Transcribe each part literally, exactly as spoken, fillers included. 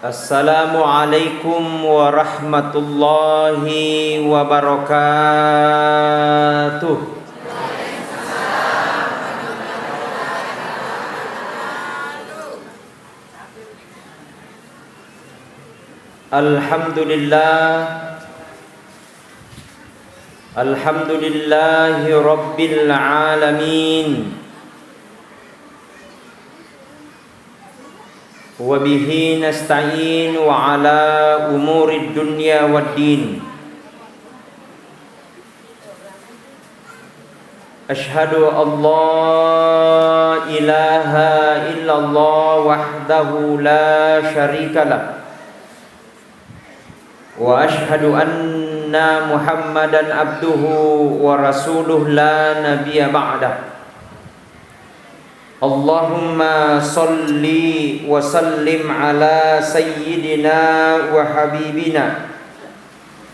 Assalamualaikum warahmatullahi wabarakatuh. Alhamdulillah. Alhamdulillahi rabbil alamin. Wa bihi nasta'in wa ala umurid dunya wad din. Asyhadu an la ilaha illallah wahdahu la syarika lah. Wa asyhadu anna Muhammadan abduhu wa rasuluh la nabiyya ba'dah. Allahumma salli wa sallim ala sayyidina wa habibina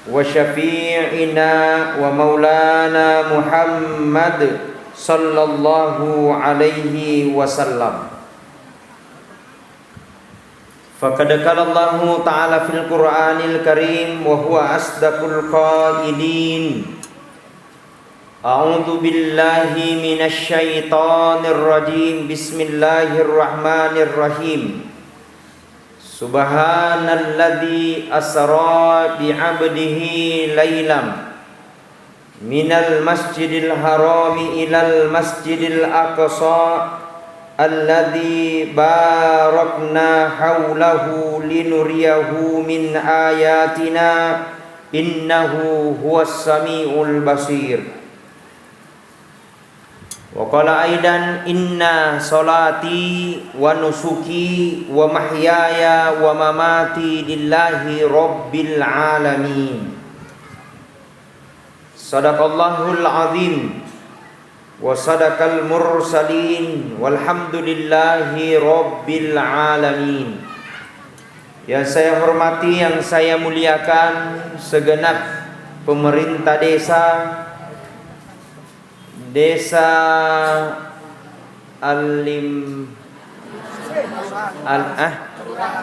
wa syafi'ina wa maulana Muhammad sallallahu alaihi wasallam. Faqad qala Allahu ta'ala fil Qur'anil Karim wa huwa asdaqul qailin. A'udzu billahi minasy syaithanir rajim. Bismillahirrahmanirrahim. Subhanalladzi asra bi 'abdihi lailam minal masjidil harami ilal masjidil aqsa alladzi barakna haulahu linuriyahu min ayatina innahu huwas samiul basir. Wa qala aidan, inna salati wa nusuki wa mahyaya wa mamati lillahi rabbil alamin. Sadaqallahul azim wa sadaqal mursalin walhamdulillahi rabbil alamin. Yang saya hormati, yang saya muliakan segenap pemerintah desa, Desa Alim-, Al-, ah?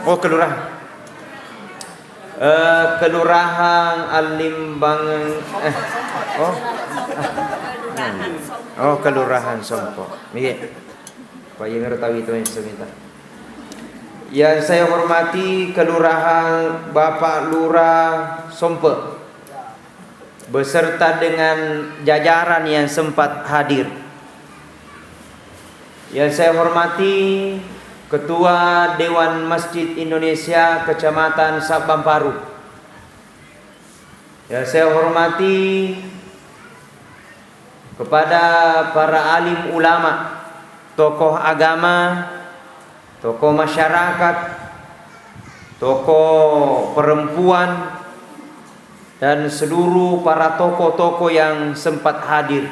Oh, kelurahan. Eh, Kelurahan Alimbang, eh, oh. Oh, Kelurahan Sompo. Iya. Pak, iya, ngero tawi itu yang saya minta. Yang saya hormati Kelurahan Bapak Lurah Sompe beserta dengan jajaran yang sempat hadir. Yang saya hormati Ketua Dewan Masjid Indonesia Kecamatan Sabang Paru. Yang saya hormati kepada para alim ulama, tokoh agama, tokoh masyarakat, tokoh perempuan, dan seluruh para tokoh-tokoh yang sempat hadir.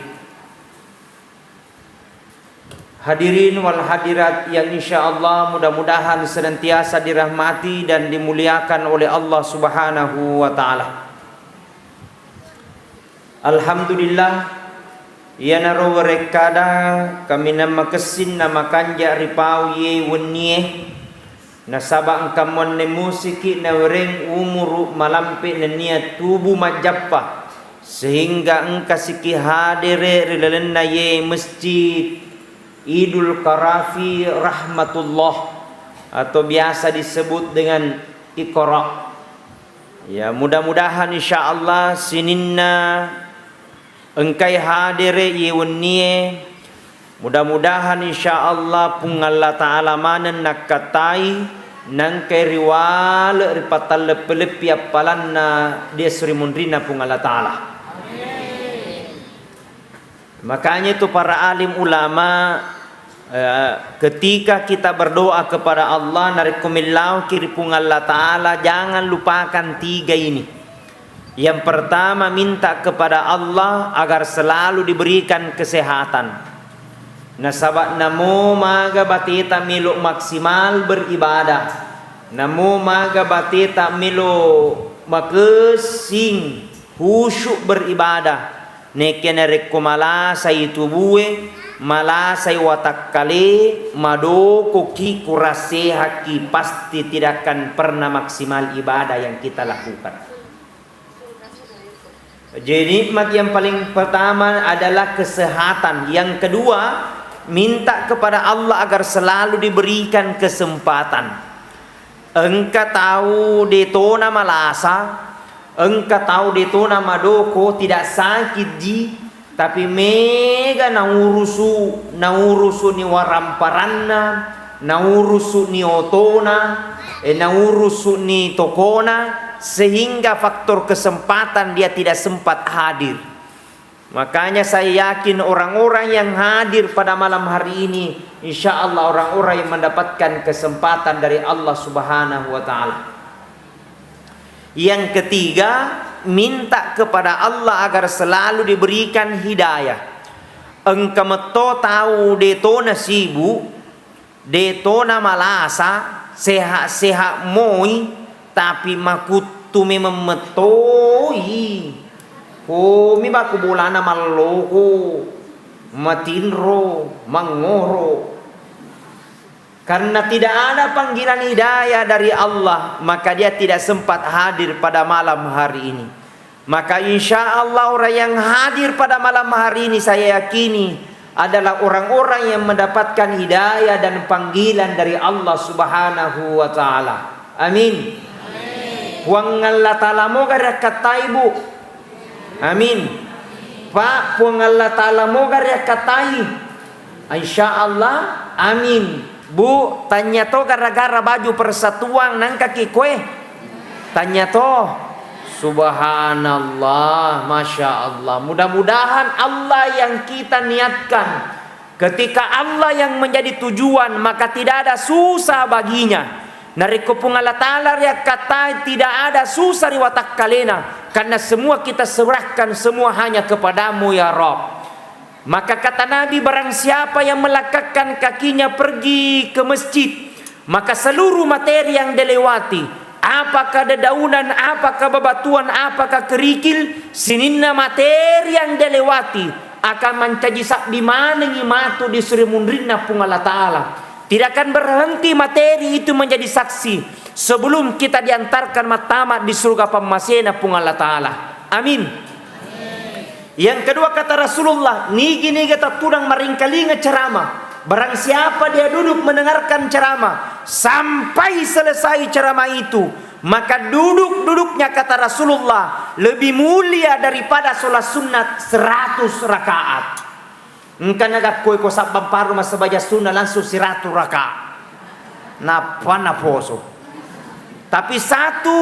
Hadirin wal hadirat yang insya Allah mudah-mudahan senantiasa dirahmati dan dimuliakan oleh Allah Subhanahu wa Ta'ala. Alhamdulillah, iyanaro werekkada kaminang makessing na makanja ripau iye wennie, nasaba engka muanne musiki nawereng umuru malampe nennia tubu majjappa, sehingga engka siki hadere ri lalenna iye masjid Idul Karafi Rahmatullah atau biasa disebut dengan Iqra. Ya, mudah-mudahan insya Allah sininna engkai hadere iye wennie, mudah-mudahan insya Allah Puang Allah Ta'ala maneng nakkatai, nangkai riwale ripatalleppe-leppi appalanna di esso ri munrinna Puang Allah Ta'ala. Makanya itu para alim ulama, eh, ketika kita berdoa kepada Allah, narekko millauki ri Puang Allah Ta'ala, jangan lupakan tiga ini. Yang pertama, minta kepada Allah agar selalu diberikan kesehatan. Nasaba namo maga bateta melo maksimal beribadah, namo maga bateta melo makessing khusyuk beribadah, nekke narekko malasai tubue, Malasai watakkale, madokoki, kurang sehatki, pasti tidak akan pernah maksimal ibadah yang kita lakukan. Jadi, nikmat yang paling pertama adalah kesehatan. Yang kedua, minta kepada Allah agar selalu diberikan kesempatan. Engka tau detona malasa, engka tau detona madoko, tidak sakit ji, tapi mega naurusu, naurusu ni waramparanna, naurusu ni otona, eh, naurusu ni tokona, sehingga faktor kesempatan dia tidak sempat hadir. Makanya saya yakin orang-orang yang hadir pada malam hari ini, insya Allah orang-orang yang mendapatkan kesempatan dari Allah Subhanahu wa Ta'ala. Yang ketiga, minta kepada Allah agar selalu diberikan hidayah. Engka metto tau detona sibuk, detona malasa, sehat-sehat moi, tapi makuttu memeng mettoi. Komi bako bolana malloko, matinro, mangngoro. Karena tidak ada panggilan hidayah dari Allah, maka dia tidak sempat hadir pada malam hari ini. Maka insya Allah orang yang hadir pada malam hari ini saya yakini adalah orang-orang yang mendapatkan hidayah dan panggilan dari Allah Subhanahu wa Ta'ala. Amin. Puang Allah Ta'ala moga riakkatai, Bu. Amin. Pak, Puang Allah Ta'ala moga riakkatai. Insya Allah, amin. Bu, tanya to gara-gara baju persatuan nangka ki kue. Tanya to. Subhanallah, Masya Allah. Mudah-mudahan Allah yang kita niatkan. Ketika Allah yang menjadi tujuan, maka tidak ada susah baginya. Narekko Puang Allah Ta'ala riakkatai, tidak ada susah ri watakkalena, karena semua kita serahkan semua hanya kepadamu ya Rabb. Maka kata Nabi, barang siapa yang melangkahkan kakinya pergi ke masjid, maka seluruh materi yang dilewati, apakah dedaunan, apakah bebatuan, apakah kerikil, sininna materi yang dilewati akan mancaji sabbi manengi matu di suri munrinna Puang Allah Ta'ala. Tidak akan berhenti materi itu menjadi saksi sebelum kita diantarkan mattama di surga pammasena Puang Allah Ta'ala. Amin. Yang kedua, kata Rasulullah, nigi-niga tattudang maringkalinga ceramah, barang siapa dia duduk mendengarkan ceramah sampai selesai ceramah itu, maka duduk-duduknya, kata Rasulullah, lebih mulia daripada sholat sunnat seratus rakaat. Engka nagakkoi ko sabbang paru massebaja sunnah langsung siratu rakaat. Nappa naposo. Tapi satu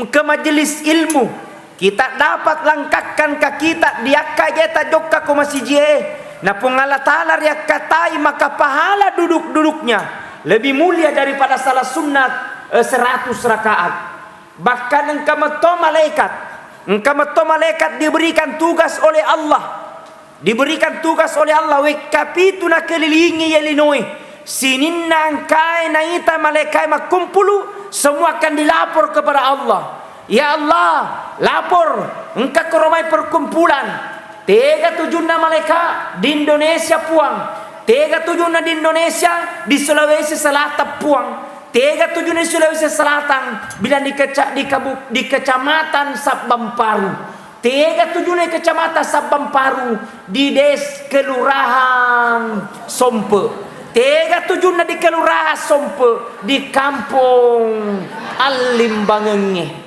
ke majelis ilmu, kita dapat langkahkan kakita di akka jeta jokka ko masijie, na Puang Allah Ta'ala riakkatai maka pahala duduk-duduknya lebih mulia daripada salat sunnat, eh, seratus rakaat. Bahkan engka metto malaikat, engka metto malaikat diberikan tugas oleh Allah. Diberikan tugas oleh Allah, wekka pitu nakelilingi ye linoe. Sininna engkae naita malaikae makkumpulu, semua akan dilapor kepada Allah. Ya Allah, lapor, engka koromai perkumpulan. Tega tujunna malaika di Indonesia, Puang? Tega tujunna di Indonesia, di Sulawesi Selatan, Puang? Tega tujunna di Sulawesi Selatan, bilang di keca-, di kabu-, di Kecamatan Sabbang Paru? Tega tujunna Kecamatan Sabbang Paru di Des Kelurahan Sompe? Tega tujunna di Kelurahan Sompe di Kampong Allimbangengnge?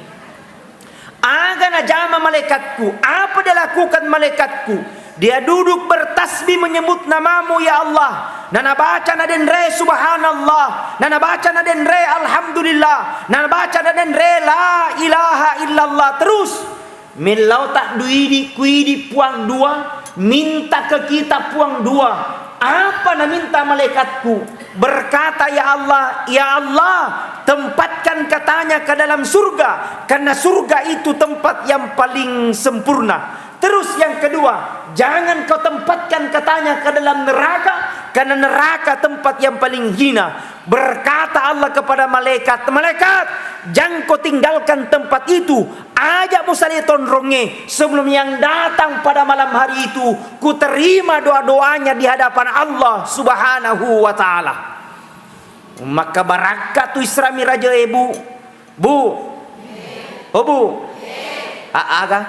Aga najama malaikatku? Apa dia lakukan malaikatku? Dia duduk bertasbih menyebut namamu ya Allah. Nanabaca nadenre subhanallah. Nanabaca nadenre alhamdulillah. Nanabaca nadenre la ilaha illallah. Terus, Mellau tadduidi kuidi Puang dua, minta ke kita Puang dua. Apa naminta malaikatku? Berkata, "Ya Allah, ya Allah, tempatkan katanya ke dalam surga, karena surga itu tempat yang paling sempurna." Terus yang kedua, "Jangan kau tempatkan katanya ke dalam neraka, karena neraka tempat yang paling hina." Berkata Allah kepada malaikat, "Malaikat, jangko tinggalkan tempat itu, ajak musali tonronge, sebelum yang datang pada malam hari itu, kuterima doa-doanya di hadapan Allah Subhanahu wa Ta'ala." Maka barakka tu Isra Mi'raj, eh, Bu. Bu. Oh, Bu. A-, aga?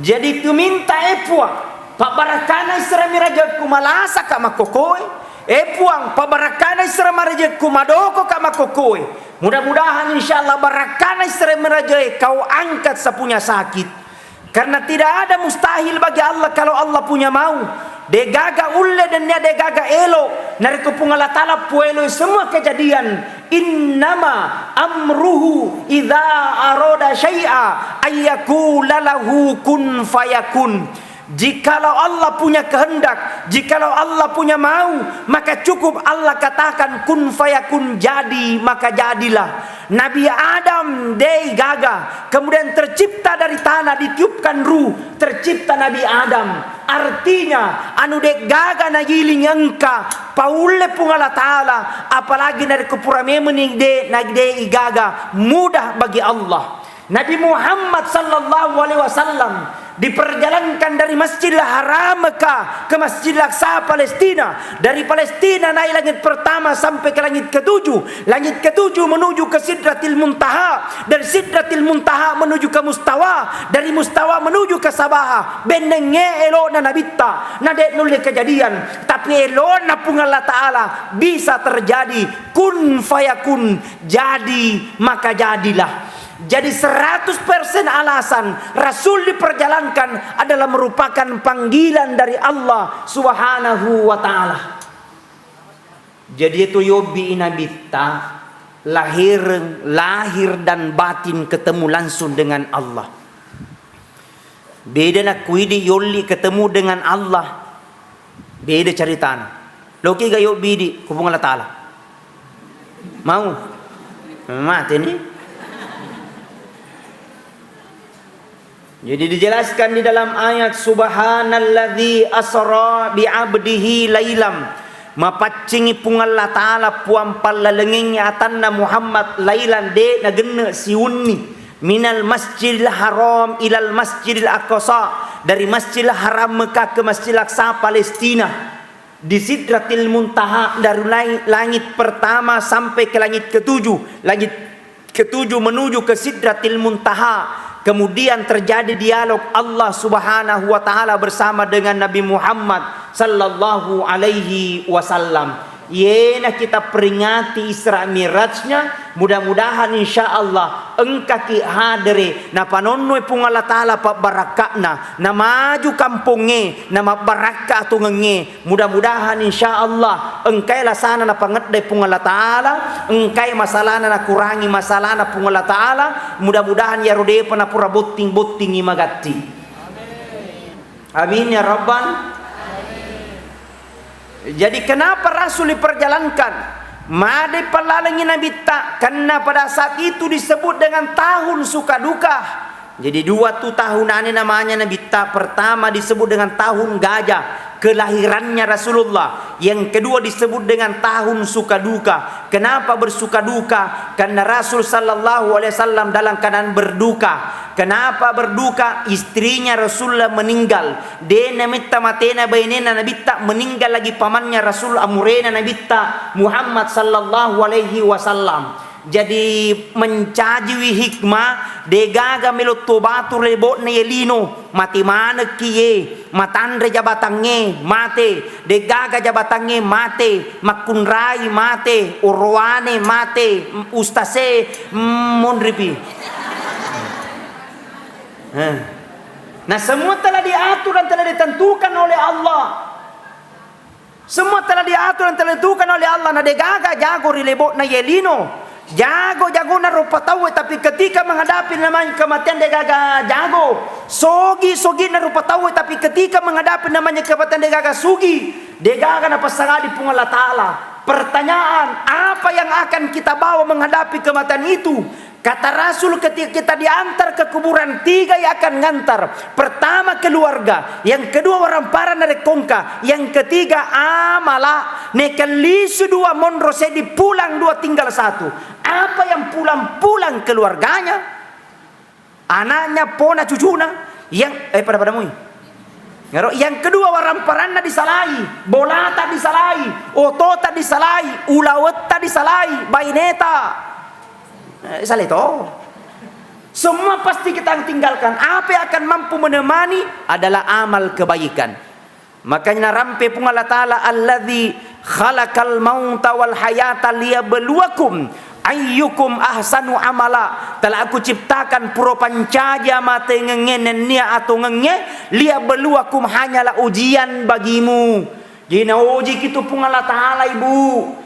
Jadi kuminta, eh, Puang, pabbarakkana Isra Mi'rajku malasaka makkokoe. Eh, Puang, pabbarakkana Isra Mi'rajku madokoka makkokoe. Mudah-mudahan, insyaallah, barakkana Isra Mi'raj kau angkat sapunya sakit. Karena tidak ada mustahil bagi Allah kalau Allah punya mau. Degaga ulle dan degaga elo. Narekko Puang Allah Ta'ala puelo semua kejadian. Innama amruhu idza arada syai'a ayyakula lahu kun fayakun. Jikalau Allah punya kehendak, jikalau Allah punya mau, maka cukup Allah katakan, "Kun fayakun, jadi, maka jadilah." Nabi Adam dei gaga, kemudian tercipta dari tanah, ditiupkan ruh, tercipta Nabi Adam. Artinya, anu de gaga nagiling engka, paulle Puang Allah Ta'ala, apalagi narekko pura memeni de, na de igaga, mudah bagi Allah. Nabi Muhammad sallallahu alaihi wasallam diperjalankan dari Masjidil Haram Mekah ke Masjidil Aqsa Palestina, dari Palestina naik langit pertama sampai ke langit ketujuh, langit ketujuh menuju ke Sidratil Muntaha, dari Sidratil Muntaha menuju ke Mustawa, dari Mustawa menuju ke Sabaha. Bennengnge elona Nabitta, na de nulle kejadian, tapi elona Puang Allah Ta'ala bisa terjadi. Kun fayakun, jadi maka jadilah. Jadi seratus persen alasan Rasul diperjalankan adalah merupakan panggilan dari Allah Subhanahu wa Ta'ala. Jadi itu yobbi Nabitta lahir, lahir dan batin ketemu langsung dengan Allah. Beda nakkuidi yolli ketemu dengan Allah. Beda caritana. Loki ga yobbi di ku Puang Allah Ta'ala. Mau? Mate ni. Jadi dijelaskan di dalam ayat, "Subhanalladzi asra bi abdihi lailam." Mapaccingi Puang Allah Ta'ala, Puang pallalengengngi atanna Muhammad, lailan, de nagenne siunni, minal masjidil haram ilal masjidil aqsa, dari Masjidil Haram Mekah ke Masjidil Aqsa Palestina. Di Sidratil Muntaha, dari lai-, langit pertama sampai ke langit ketujuh, langit ketujuh menuju ke Sidratil Muntaha. Kemudian terjadi dialog Allah Subhanahu wa Ta'ala bersama dengan Nabi Muhammad sallallahu alaihi wasallam. Yena kita peringati Isra Mi'rajnya, mudah-mudahan insya Allah engkaki hadere, napanonnoi Puang Allah Ta'ala pabbarakka'na, namaju kampongnge, namabbarakka atungengnge. Mudah-mudahan insya Allah engkai lasana napangeddai Puang Allah Ta'ala, engkai masalana nakurangi masalana Puang Allah Ta'ala. Mudah-mudahan iyaro depa napura botting-bottingi magatti. Amin ya rabbal. Jadi kenapa Rasul diperjalankan? Made pallalengi Nabitta, karena pada saat itu disebut dengan tahun suka duka. Jadi dua tu tahunane namanya Nabitta. Pertama disebut dengan tahun gajah, kelahirannya Rasulullah. Yang kedua disebut dengan tahun suka duka. Kenapa bersuka duka? Karena Rasul sallallahu alaihi wasallam dalam keadaan berduka. Kenapa berduka? Istrinya Rasulullah meninggal. De nametta matena bainena Nabitta, meninggal lagi pamannya Rasul, amurena Nabitta Muhammad sallallahu alaihi wasallam. Jadi, mencajiwi hikmah, degaga melo tobatu ri lebo'na ye lino, mate manekki ye, matanre jabatangnge, mate, degaga jabatangnge, mate, makkunrai, mate, orowane, mate, ustase, mm, monripi. Eh. Nah, semua telah diatur dan telah ditentukan oleh Allah. Semua telah diatur dan telah ditentukan oleh Allah. Na degaga jago ri lebo'na ye lino. Jago-jagona rupa tauwe, tapi ketika menghadapi namanya kematian, degaga jago. Sogi-sogina rupa tauwe, tapi ketika menghadapi namanya kematian, degaga sugi. Degaga napasangadi Puang Allah Ta'ala. Pertanyaan, apa yang akan kita bawa menghadapi kematian itu? Kata Rasul, ketika kita diantar ke kuburan, tiga yang akan ngantar. Pertama, keluarga. Yang kedua, orang parang narekko engka. Yang ketiga, amala. Nekellisu dua, monro seddi, pulang dua, tinggal satu. Apa yang pulang-pulang? Keluarganya. Anaknya, pona, cucuna. Yang, eh, pada-pada mui. Ngaro, yang kedua, waramparanna disalai, bolata disalai, otota disalai, ulawetta disalai, baineta. Eh, salai to. Semua pasti kita tinggalkan. Apa yang akan mampu menemani adalah amal kebaikan. Makanya narampe Puang Allah Ta'ala, "Alladzi khalaqal mauta wal hayata liyabluwakum ayyukum ahsanu amala." Telah Aku ciptakan pura pancaji amatengengnge nennia atongengnge, liyabluwakum, hanyalah ujian bagimu. Jadi naujiki tu Puang Allah Ta'ala, Ibu.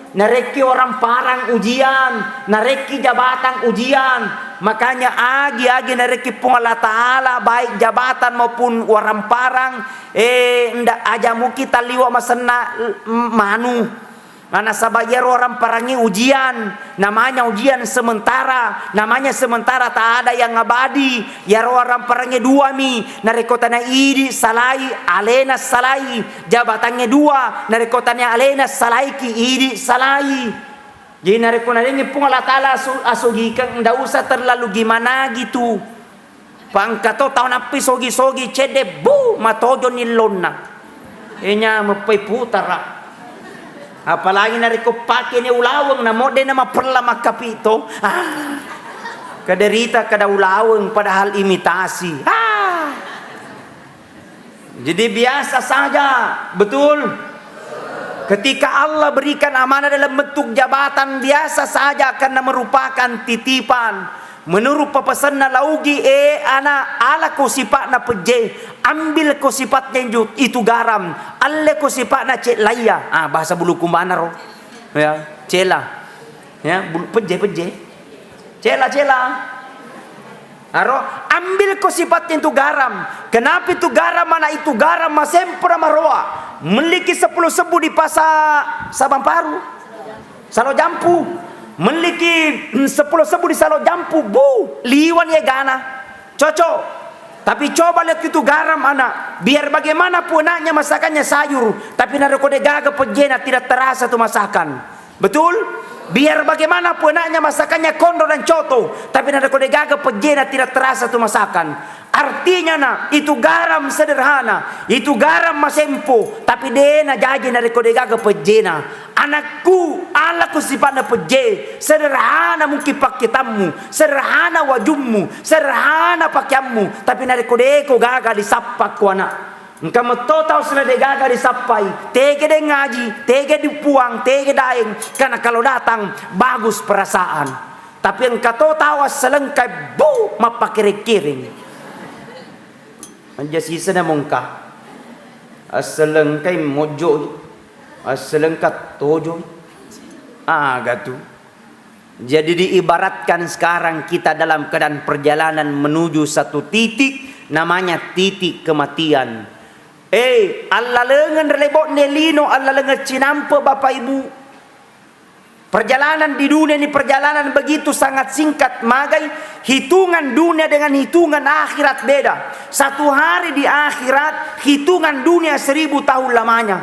Narekki orang parang ujian, narekki jabatang ujian. Makanya agi-agi narekki Puang Allah Ta'ala, baik jabatan maupun orang parang, eh, ndak aja muki talliwa masenna, mm, manu. Nah, nasaba iyaro orang parangi ujian, namanya ujian sementara, namanya sementara, tak ada yang abadi. Iyaro orang parangi dua mi, narekko tania idi salai, alena salai, jabatangnge dua, narekko tania alena salaiki, idi salai. Jadi narekko nadengngi Puang Allah Ta'ala asu-, asugikeng, ndak usah terlalu gimana gitu. Pangka to tau nappi sogi-sogi cedde, bu, matojoni lonna. Enya meppai putara. Apalagi narekko pakeni ulaweng, namo de na maperla makkapito. Ah. Kaderita kada ulaweng padahal imitasi. Ah. Jadi biasa saja, betul? Ketika Allah berikan amanah dalam bentuk jabatan, biasa saja karena merupakan titipan. Menurut papasenna laugi, eh, ana, alako sipatna pejje, ambilko sipatnya ju-, itu garam, alleko sipatna ce'laiya. Ah, bahasa bulu kumbana ro. Ya, cela. Ya, bulu, pejje, pejje. Cela, cela. Aro, ambilko sifatnya itu garam. Kenapa itu garam? Mana itu garam masempura maroa. Melliki sepuluh sebbu di pasa Sabang Paru. Salo Jampu. Melliki, mm, sepuluh sebbu di Salo Jampu. Bu, liwan ye gana. Cocok. Tapi coba lihat itu garam, anak. Biar bagaimanapun enaknya masakannya sayur, tapi narekko de gaga pejjena tidak terasa tu masakan. Betul? Biar bagaimanapun enaknya masakannya kondo dan coto, tapi narekko de gaga pejjena tidak terasa tu masakan. Artinya, nak, itu garam sederhana, itu garam masempo, tapi de najaji narekko de gaga pejjena. Anakku, alako sifatna pejje, sederhana mungkin pakkitammu, sederhana wajummu, sederhana pakeammu, tapi narekko deko gaga disappa ko anak. Engka metto tau sila de gaga disappai, tege de ngaji, tege dipuang, tege daeng, karena kalau datang bagus perasaan. Tapi engka to tau assalengkai, bu, mappakereng-kereng. Anja sisena mongka. Assalengkai mojjo. Assalengka tojo. Aga tu. Jadi diibaratkan sekarang kita dalam keadaan perjalanan menuju satu titik, namanya titik kematian. Eh, allalengeng ri lebo'ne lino, allalengeng cinampe, Bapak Ibu. Perjalanan di dunia ini perjalanan begitu sangat singkat, magai hitungan dunia dengan hitungan akhirat beda. Satu hari di akhirat, hitungan dunia seribu tahun lamanya.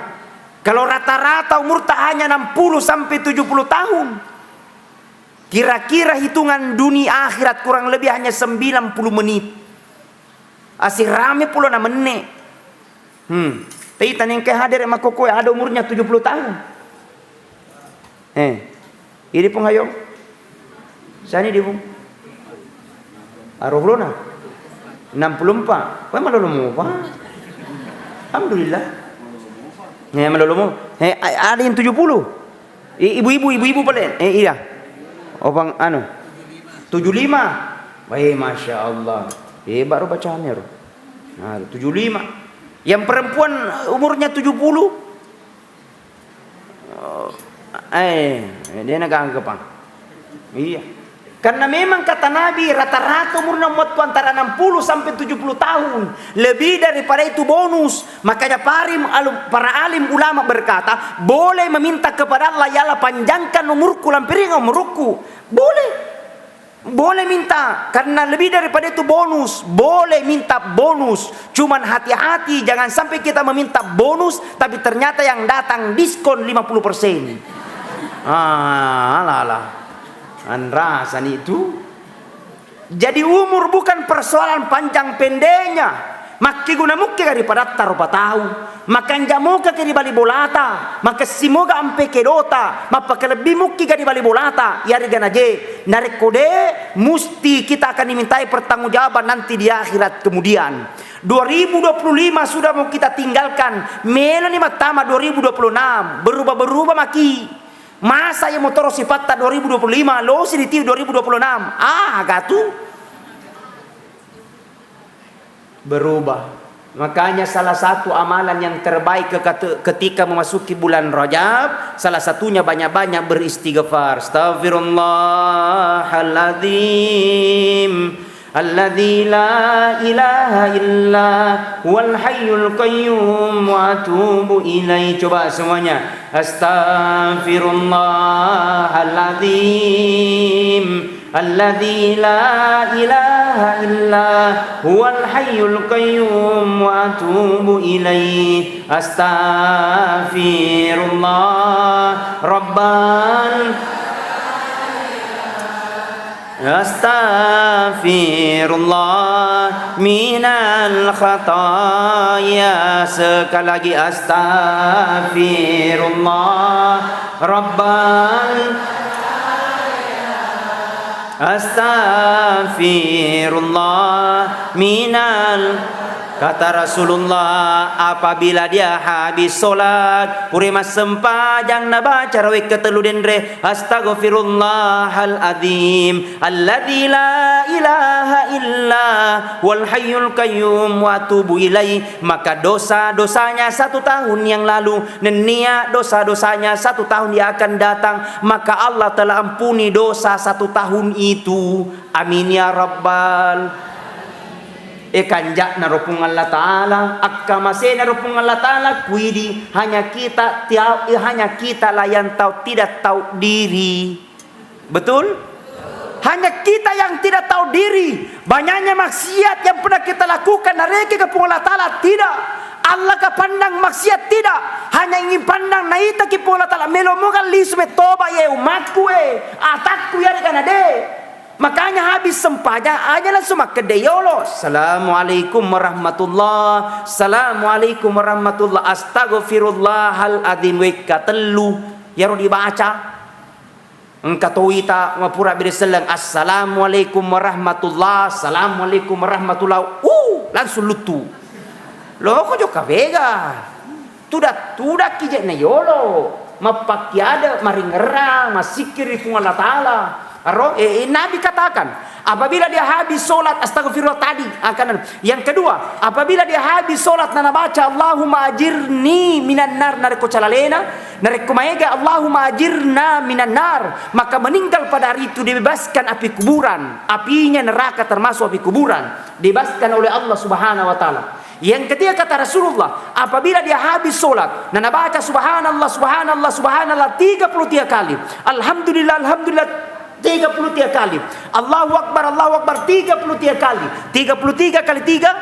Kalau rata-rata umurta hanya enam puluh sampai tujuh puluh tahun, kira-kira hitungan dunia akhirat kurang lebih hanya sembilan puluh menit. Asirame pulona menne. Hmm. Tei tanengkai hadere makkokkoe ada umurnya tujuh puluh tahun. Eh. Idi Pung, ayo. Sani di Pung. Aro pulona. Enam puluh empat. Wah, malolo mopa. Alhamdulillah. Eh, malolo mo. Eh, a-, ada yang tujuh puluh. I-, ibu-ibu, ibu-ibu pale. Eh, iya. Opang anu. Tujuh lima. Wah, masya Allah. Hebat ro bacanya ro. Nah, tujuh lima. Yang perempuan umurnya tujuh puluh. Oh, eh, dia na ganggu, Pang. Iya. Karena memang kata Nabi, rata-rata umurnya umatku antara enam puluh sampai tujuh puluh tahun. Lebih daripada itu bonus. Makanya parim alu-, para alim ulama berkata, boleh meminta kepada Allah, "Ya Allah, panjangkan umurku, lampiring umurku." Boleh. Boleh minta, karena lebih daripada itu bonus. Boleh minta bonus. Cuman hati-hati, jangan sampai kita meminta bonus, tapi ternyata yang datang diskon lima puluh persen. Ah, alah, alah. Anrasani itu. Jadi umur bukan persoalan panjang pendeknya. Makkeguna mukki ga ripadatta rupa tau. Makanja moka ke ri bali bolata. Makessimoga ampe kedota. Mappakalebbi mukki ga ri bali bolata. Yarega naje. Narekko de, musti kita akan dimintai pertanggungjawaban nanti di akhirat kemudian. Dua ribu dua puluh lima sudah mau kita tinggalkan. Meloni mattama dua ribu dua puluh enam. Berubah-berubah maki. Masa iya motoro sipatta dua ribu dua puluh lima, losi di tiwi dua ribu dua puluh enam. Ah, gatu. Berubah. Makanya salah satu amalan yang terbaik ke-, ketika memasuki bulan Rajab, salah satunya banyak-banyak beristighfar. Astagfirullahaladzim. Alladzi la ilaha illa huwal hayyul qayyum wa atubu ilaih. Coba semuanya. Astaghfirullahaladzim. Alladzi la ilaha illa huwal hayyul qayyum wa atubu ilaih. Astaghfirullah. Rabbal Astaghfirullah minal khataya. Sekali lagi, astaghfirullah. Rabbal Astaghfirullah minal Kata Rasulullah, apabila dia habis sholat, pura massempajang, nabaca rawekka tellu denre, Astaghfirullahal adzim, alladzi la ilaha illa huwal hayyul qayyum wa atubu ilaih, maka dosa-dosanya satu tahun yang lalu, nennia dosa-dosanya satu tahun yang akan datang, maka Allah telah ampuni dosa satu tahun itu. Amin ya rabbal E kanja'na ro Puang Allah Ta'ala, akkamasena ro Puang Allah Ta'ala, kuidi hanya kita tiau-, eh, hanya kita lah yang tahu, tidak tahu diri. Betul? Hanya kita yang tidak tahu diri. Banyaknya maksiat yang pernah kita lakukan, narekega Puang Allah Ta'ala? Tidak. Allah ka pandang maksiat? Tidak. Hanya ingin pandang naitaki Puang Allah Ta'ala, melo moga lisu metoba ye umatku e, atakku yarega nade. Makanya habis sempajang, aja langsung makkedde yolo, "Assalamualaikum warahmatullah, assalamualaikum warahmatullah, astaghfirullahal adzim," wekka tellu, yaro dibaca. Engka to ita mapura bede selleng, "Assalamualaikum warahmatullah, assalamualaikum warahmatullah," uh, langsung luttu. Loko jokka bega. Tudak-tudakki je na yolo. Mappakkiade, maringerrang, massikkiri ri Puang Allah Ta'ala. Aro, eh, eh, Nabi katakan, apabila dia habis sholat, astagfirullah tadi, akan, yang kedua, apabila dia habis sholat, nanabaca, "Allahumma ajirni minan nar," narekko calalena, narekko maega, "Allahumma ajirna minan nar," maka meninggal pada hari itu dibebaskan api kuburan, apinya neraka termasuk api kuburan, dibebaskan oleh Allah Subhanahu wa Ta'ala. Yang ketiga kata Rasulullah, apabila dia habis sholat, nanabaca subhanallah, subhanallah, subhanallah tiga puluh tiga kali. Alhamdulillah, alhamdulillah tiga puluh tiga kali. Allahu Akbar, Allahu Akbar tiga puluh tiga kali. Tiga puluh tiga kali tiga,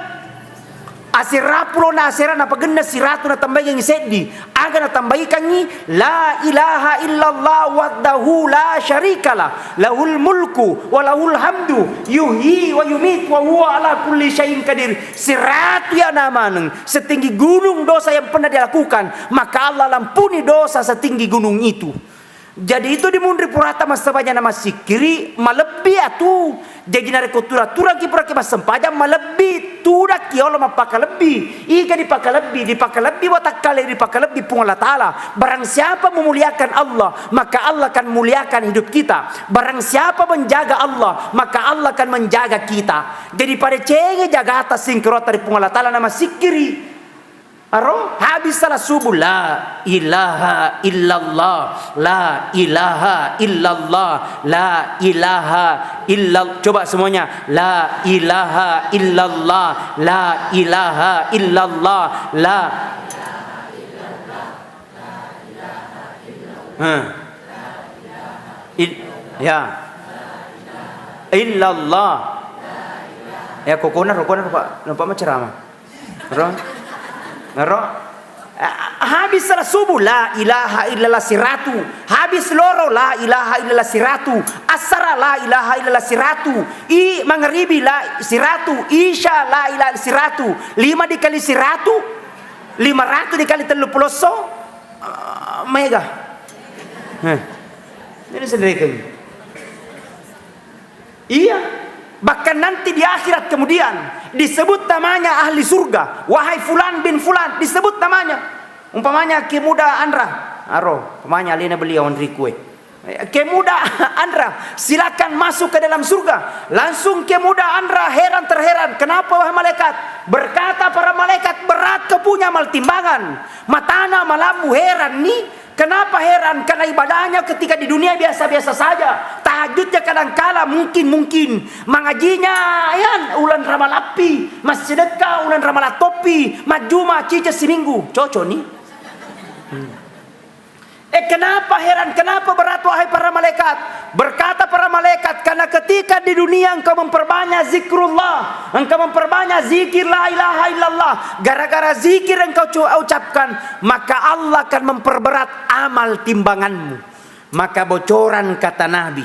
asera pulo na asera napagenna siratu natambaikangngi seddi. Aga natambaikangngi, "La ilaha illallah wahdahu la syarikalah, lahul mulku wa lahul hamdu, yuhyi wa yumitu wa huwa ala kulli syai'in qadir." Siratu yana maneng, setinggi gunung dosa yang pernah dia lakukan, maka Allah lampuni dosa setinggi gunung itu. Jadi itu dimunri purata massempajang na massikkiri, malebbi atu. Jaji narekko tura-turaki puraki massempajang, malebbi, tudakki yolo mappakalebbi. Iga dipakalebbi? Dipakalebbi watakkale, dipakalebbi Puang Allah Ta'ala. Barang siapa memuliakan Allah, maka Allah akan muliakan hidup kita. Barang siapa menjaga Allah, maka Allah akan menjaga kita. Jadi padecengi jagata singkerotta ri Puang Allah Ta'ala na massikkiri. Aro, habis salat subuh, la ilaha illallah, la ilaha illallah, la ilaha illallah. Coba semuanya, la ilaha illallah, la ilaha illallah, la. Hah. Il-, ya. illallah. Ya, kokona, rokona, Pak, nampak macam ceramah. Ro? Ro? Ah, habis salat subuh, la ilaha illallah siratu. Habis loro, la ilaha illallah siratu. Asara, la ilaha illallah siratu. I, mangaribi, la siratu. Isya, la ilaha siratu. Lima dikali siratu, lima ratu dikali tellu pulo esso, ah, mega. Eh. Jadi sendiri kan. Iya, bahkan nanti di akhirat kemudian disebut namanya ahli surga, "Wahai fulan bin fulan," disebut namanya. Umpamanya Ki Muda Andra, aro, umpamanya alena beliau Andri kue. Ki Muda Andra, silakan masuk ke dalam surga. Langsung Ki Muda Andra heran terheran, "Kenapa, wahai malaikat?" Berkata para malaikat, "Berat kau punya amal timbangan." Matana malammu heran ni, Kenapa heran? Karena ibadahnya ketika di dunia biasa-biasa saja. Tahajudnya kadangkala mungkin-mungkin. Mangajinya, ya, ulan ramalappi. Massidekka ulan ramalatoppi. Majjuma cica siminggu. Cocok ni. Hmm. Eh, kenapa heran? Kenapa berat, wahai para malaikat? Berkata para malaikat, "Karena ketika di dunia engkau memperbanyak zikrullah, engkau memperbanyak zikir la ilaha illallah, gara-gara zikir engkau cu-, ucapkan, maka Allah akan memperberat amal timbanganmu." Maka bocoran kata Nabi,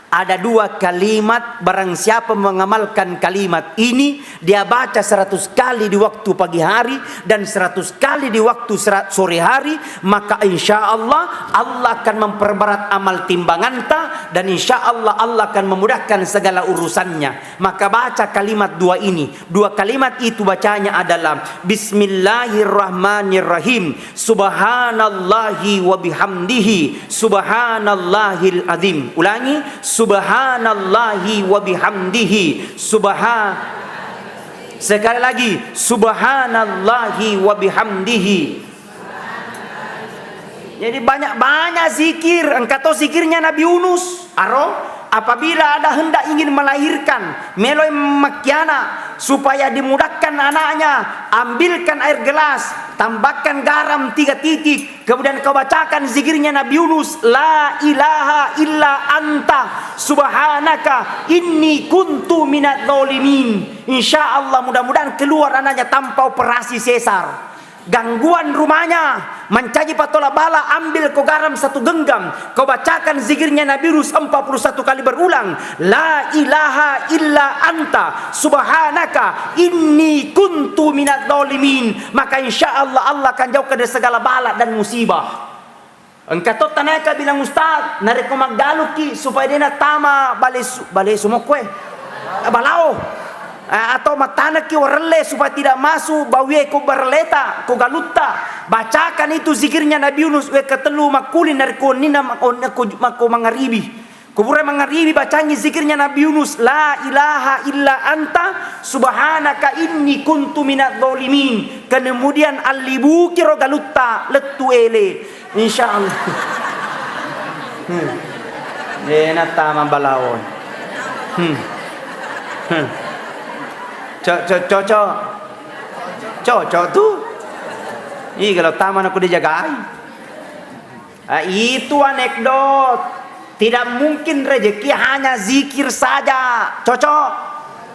ada dua kalimat, barang siapa mengamalkan kalimat ini, dia baca seratus kali di waktu pagi hari dan seratus kali di waktu sera-, sore hari, maka insya Allah, Allah akan memperberat amal timbanganta, dan insya Allah, Allah akan memudahkan segala urusannya. Maka baca kalimat dua ini. Dua kalimat itu bacanya adalah, "Bismillahirrahmanirrahim. Subhanallahi wa bihamdihi. Subhanallahil azim." Ulangi, "Subhanallahi wa bihamdihi. Subha-," sekali lagi, "Subhanallahi wa bihamdihi." Jadi banyak-banyak zikir. Engka to zikirnya Nabi Yunus. Aro, apabila ada hendak ingin melahirkan, meloi makkiana, supaya dimudahkan anaknya, ambilkan air gelas, tambahkan garam tiga titik, kemudian kau bacakan zikirnya Nabi Yunus, "La ilaha illa anta, subhanaka, inni kuntu minadz dzalimin." Insya Allah, mudah-mudahan keluar anaknya tanpa operasi sesar. Gangguan rumahnya, mancaji patola bala, ambil ko garam satu genggam, kau bacakan zikirnya Nabi Yunus empat puluh satu kali berulang, "La ilaha illa anta, subhanaka, inni kuntu minadz dzalimin." Maka insya Allah, Allah akan jauhkan dari segala bala dan musibah. Engka to tanaka bilang, "Ustaz, narekko maggalukki supaya de nattama bale su-, bale sumokkoe, eh, balao, eh, atau mattanekki warelle supaya tidak masuk bawie ko barelleta, ko galutta." Bacakan itu zikirnya Nabi Yunus, wekka tellu makkuli narekko onnina ma-, on-, ko, makko mangaribi. Ko pura mangaribi, bacangi zikirnya Nabi Yunus, "La ilaha illa anta, subhanaka, inni kuntu minadz dzalimin." Kemudian allibuki ro galutta, lettu ele. Insya Allah. Hmm. Eh, nattama balawo. Hmm. Hmm. Co-, co-, cocok. Cocok tu. Ih, kalau tama aku dijagai. Ah, itu anekdot. Tidak mungkin rezeki hanya zikir saja. Cocok?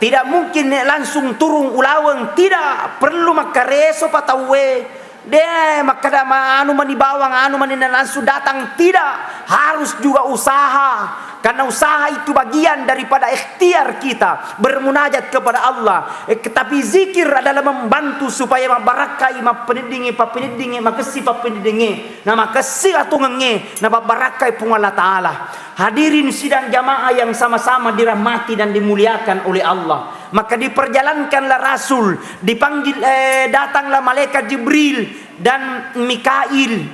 Tidak mungkin langsung turun ulaweng. Tidak. Perlu makkareso patauwe. De, makkada ma-, anu mani bawang, anu mani na langsung datang. Tidak. Harus juga usaha. Karena usaha itu bagian daripada ikhtiar kita bermunajat kepada Allah. Eh, tapi zikir adalah membantu supaya mabbarakkai, mappeneddingi, pappeneddingi, makessi pappeneddingi. Na makessi atungengnge, na babbarakkai Puang Allah Ta'ala. Hadirin sidang jamaah yang sama-sama dirahmati dan dimuliakan oleh Allah. Maka diperjalankanlah Rasul, dipanggil, eh, datanglah malaikat Jibril dan Mikail.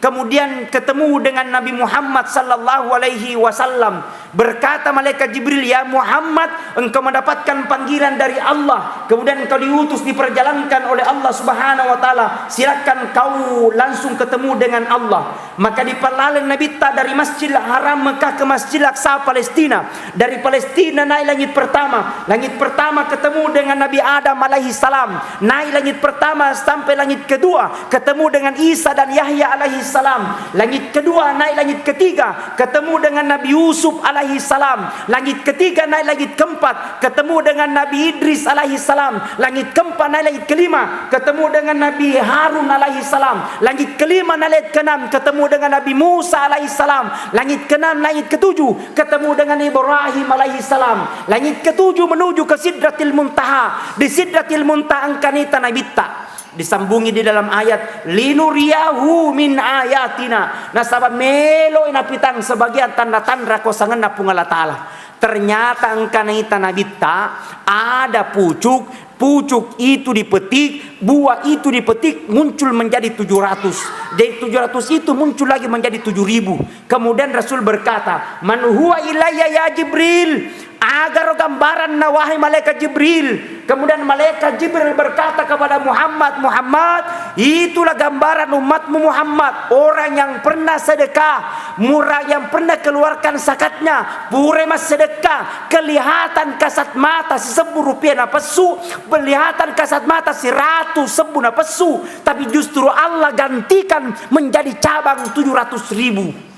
Kemudian ketemu dengan Nabi Muhammad sallallahu alaihi wasallam. Berkata malaikat Jibril, "Ya Muhammad, engkau mendapatkan panggilan dari Allah, kemudian engkau diutus, diperjalankan oleh Allah Subhanahu wa Ta'ala. Silakan kau langsung ketemu dengan Allah." Maka diperlalang Nabitta dari Masjidil Haram Mekah ke Masjidil Aqsa Palestina. Dari Palestina naik langit pertama. Langit pertama ketemu dengan Nabi Adam alaihi salam. Naik langit pertama sampai langit kedua, ketemu dengan Isa dan Yahya alaihi salam. Langit kedua, naik langit ketiga, ketemu dengan Nabi Yusuf alaihi salam. Langit ketiga naik langit keempat, ketemu dengan Nabi Idris alaihi salam. Langit keempat naik langit kelima, ketemu dengan Nabi Harun alaihi salam. Langit kelima naik langit keenam, ketemu dengan Nabi Musa alaihi salam. Langit keenam naik ketujuh, ketemu dengan Ibrahim alaihi salam. Langit ketujuh menuju ke Sidratil Muntaha. Di Sidratil Muntaha engkana ita Nabitta. Disambungi di dalam ayat, "Linuriyahu min ayatina." Nasaba melo napitang sebagian tanda-tanda kuasangenna Puang Allah Ta'ala. Ternyata engkana ita Nabitta, ada pucuk, pucuk itu dipetik, buah itu dipetik, muncul menjadi tujuh ratus. Jadi tujuh ratus itu muncul lagi menjadi tujuh ribu. Kemudian Rasul berkata, "Man huwa ilayya ya Jibril?" Agaro gambaranna, wahai malaikat Jibril. Kemudian malaikat Jibril berkata kepada Muhammad, "Muhammad, itulah gambaran umatmu Muhammad, orang yang pernah sedekah, murah yang pernah keluarkan zakatnya, pura massedekah, kelihatan kasat mata sisebbu rupiah napessu, kelihatan kasat mata siratu sebbu napessu, tapi justru Allah gantikan menjadi cabang tujuh ratus ribu."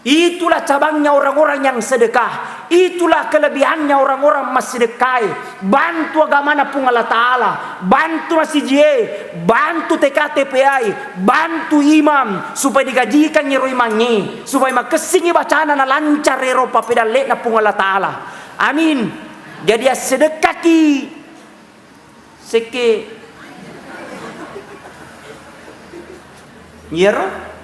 Itulah cabangnya orang-orang yang sedekah. Itulah kelebihannya orang-orang massedekae. Bantu agamana Puang Allah Ta'ala, bantu masijie, bantu T K T P ai, bantu imam, supaya digajikan ero imangnge, supaya makessingi bacana na lancar ero papedalle'na Puang Allah Ta'ala. Amin. Jadi assedekkaki. Sekke. Iyaro.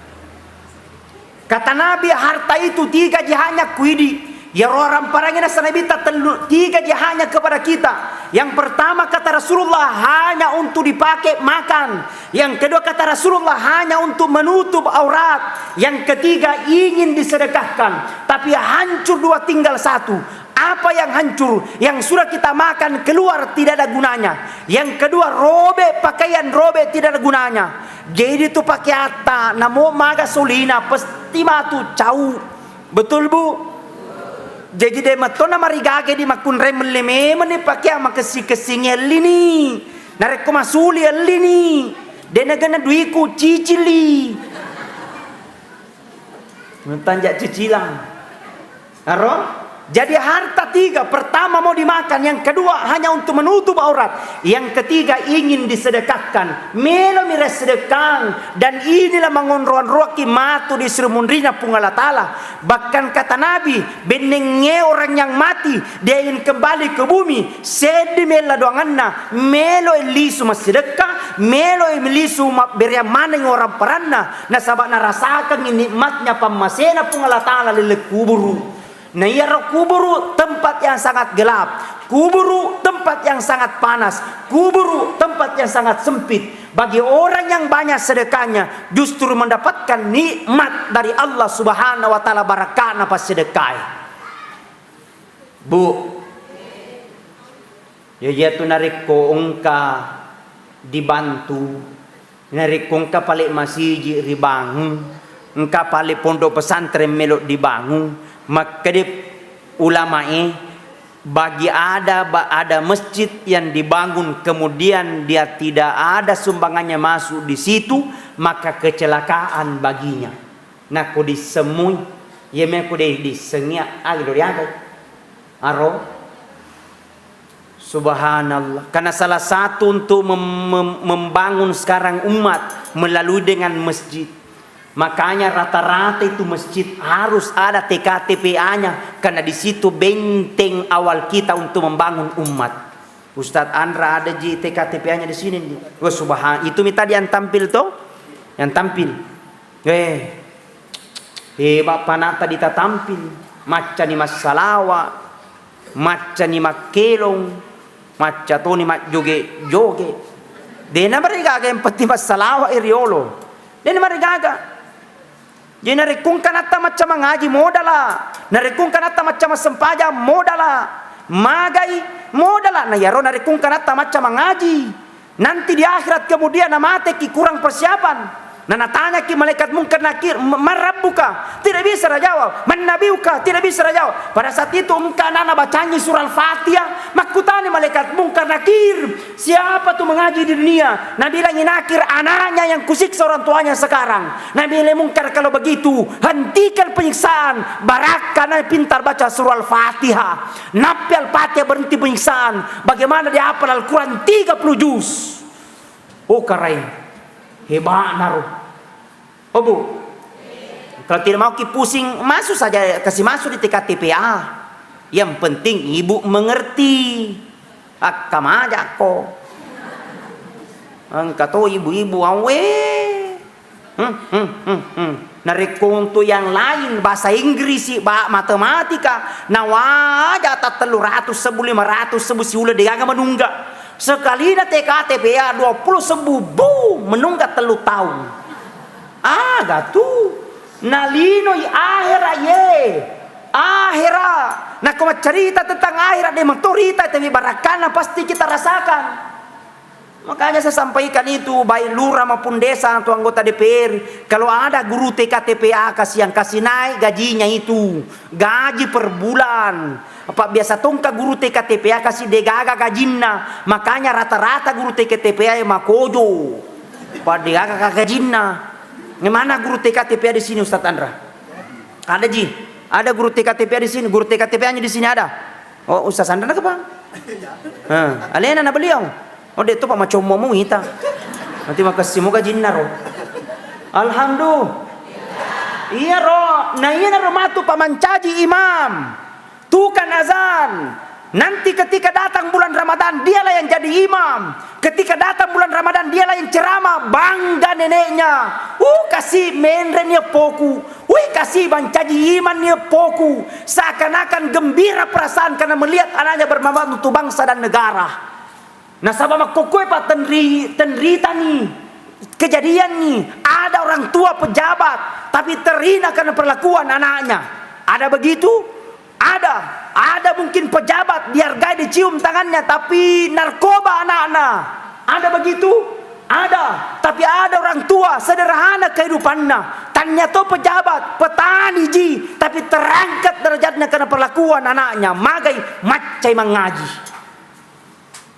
Kata Nabi, harta itu tiga ji hanya kuidi. Iyaro ramparangi nasa Nabi ta tellu, tiga ji hanya kepada kita. Yang pertama kata Rasulullah hanya untuk dipakai makan. Yang kedua kata Rasulullah hanya untuk menutup aurat. Yang ketiga ingin disedekahkan. Tapi hancur dua tinggal satu. Apa yang hancur, yang sudah kita makan keluar tidak ada gunanya. Yang kedua, robek pakaian, robek tidak ada gunanya. Jadi tu pakaiatta, namo maga solina, pasti matu cau. Betul, Bu? Jadi de mattona marigaga di makkunrai melle memeng ni pakaian makessing-kessing elli ni. Narekko masuli elli ni. De nagana duiku cicili. Mentanja cicilan. Aro? Jadi harta tiga, pertama mau dimakan, yang kedua hanya untuk menutup aurat, yang ketiga ingin disedekahkan. Melo mi ressedekang, dan inilah mangonro-onroki matu di sri munrina Puang Allah Ta'ala. Bahkan kata Nabi, bennengnge orang yang mati, dia ingin kembali ke bumi, seddi mella doanganna, melo lisu massedekka, melo lisu mabbereang maneng orang paranna. Nasaba narasakengngi nikmatnya pammasena Puang Allah Ta'ala lelleng kuburu. Na iyaro kuburu tempat yang sangat gelap, kuburu tempat yang sangat panas, kuburu tempat yang sangat sempit. Bagi orang yang banyak sedekahnya, justru mendapatkan nikmat dari Allah Subhanahu wa Ta'ala, barakana passedekkae. Bu, ya, iyatu narekko engka dibantu, narekko engka pale masiji ribangun, engka pale pondok pesantren melo dibangun, makkede ulamae, bagi ada, ba-, ada masjid yang dibangun kemudian dia tidak ada sumbangannya masuk di situ, maka kecelakaan baginya. Nakko dissemmui, iya mekko de dissengi, aga lo diagai? Aro? Subhanallah. Karena salah satu untuk mem-, mem-, membangun sekarang umat melalui dengan masjid. Makanya rata-rata itu masjid harus ada T K T P A-nya, karena di situ benteng awal kita untuk membangun umat. Ustadz Andra ada ji T K T P A-nya di sini, di. Wah, subhan-, itu mita yang tampil toh? Yang tampil. Eh, hebat panata ditatampil. Maccani massalawa, maccani makkelong, macca toni majjoge-joge. Dena marigaga, yang penting massalawa i riolo. Dena marigaga. Jadi narekko engka natta macca mangaji modala, narekko engka natta macca massempajang modala, magai modala, na iyaro narekko engka natta macca mangaji, nanti di akhirat kemudian namateki kurang persiapan, Nah, natanyaki malaikat Mungkar Nakir, "M-, man rabbuka?" Tidak bisa rajawab. "Man nabiyuka?" Tidak bisa rajawab. Pada saat itu engka anana bacangi surah Al-Fatihah, makkutani malaikat Mungkar Nakir, "Siapa tu mengaji di dunia?" Nabilangi Nakir, "Anaknya yang kusiksa orang tuanya sekarang." Nabilang Mungkar, "Kalau begitu, hentikan penyiksaan, barakka na pintar baca surah Al-Fatihah." Nappi Al-Fatihah berhenti penyiksaan. Bagaimana dia hafal Al-Quran tiga puluh juz? Oh, karai. Hebatna ro. Oh, Bu. Kalau tidak mau ki pusing, masuk saja, kasih masuk di T K T P A. Yang penting ibu mengerti. Akka maja ko. Engka to ibu-ibu awe. Hmm, hmm, hmm, hmm. Narekko untuk yang lain, bahasa Inggris, ba-, matematika, nawaja ta tellu ratus sebbu, lima ratus sebbu siuleng degaga menungga. Sekalina T K T P A dua puluh sebbu, bu, menungga tellu taung. Aga tu. Nalinoi ahera ye. Ahera. Nako maccarita tentang ahera, de matorita, tapi barakkana pasti kita rasakan. Makanya saya sampaikan itu, baik lurah maupun desa atau anggota D P R, kalau ada guru T K T P A, kasih yang kasih naik gajinya itu, gaji per bulan. Apa biasa tongka guru T K T P A kasih degaga gajinna, makanya rata-rata guru T K T P A makojo. Apa degaga gajinna. Mana guru T K T P A di sini, Ustaz Andra? Ada ji. Ada guru T K T P A di sini, guru T K T P A-nya di sini ada. Oh, Ustaz Andra na kapa? Hah, alena na beliau. Oh, de' to pa macommo muita. Nanti makessimo gajinna ro. Alhamdulillah. Iya ro, na iya na ro matu pa mancaji imam. Tukang azan. Nanti ketika datang bulan Ramadan, dialah yang jadi imam. Ketika datang bulan Ramadan, dialah yang ceramah, bangga neneknya. Uh, kasi menre ni eppoku. Wih, kasi mancaji imam ni eppoku. Seakan-akan gembira perasaan karena melihat anaknya bermanfaat untuk bangsa dan negara. Nasaba makkokkoe pa tenri-, tenritani, kejadianni, ada orang tua pejabat, tapi terhina karena perlakuan anaknya. Ada begitu? Ada. Ada mungkin pejabat dihargai, dicium tangannya, tapi narkoba anaknya. Ada begitu? Ada. Tapi ada orang tua sederhana kehidupannya. Tania to pejabat, petani ji, tapi terangkat derajatnya karena perlakuan anaknya. Magai, maccai mangaji.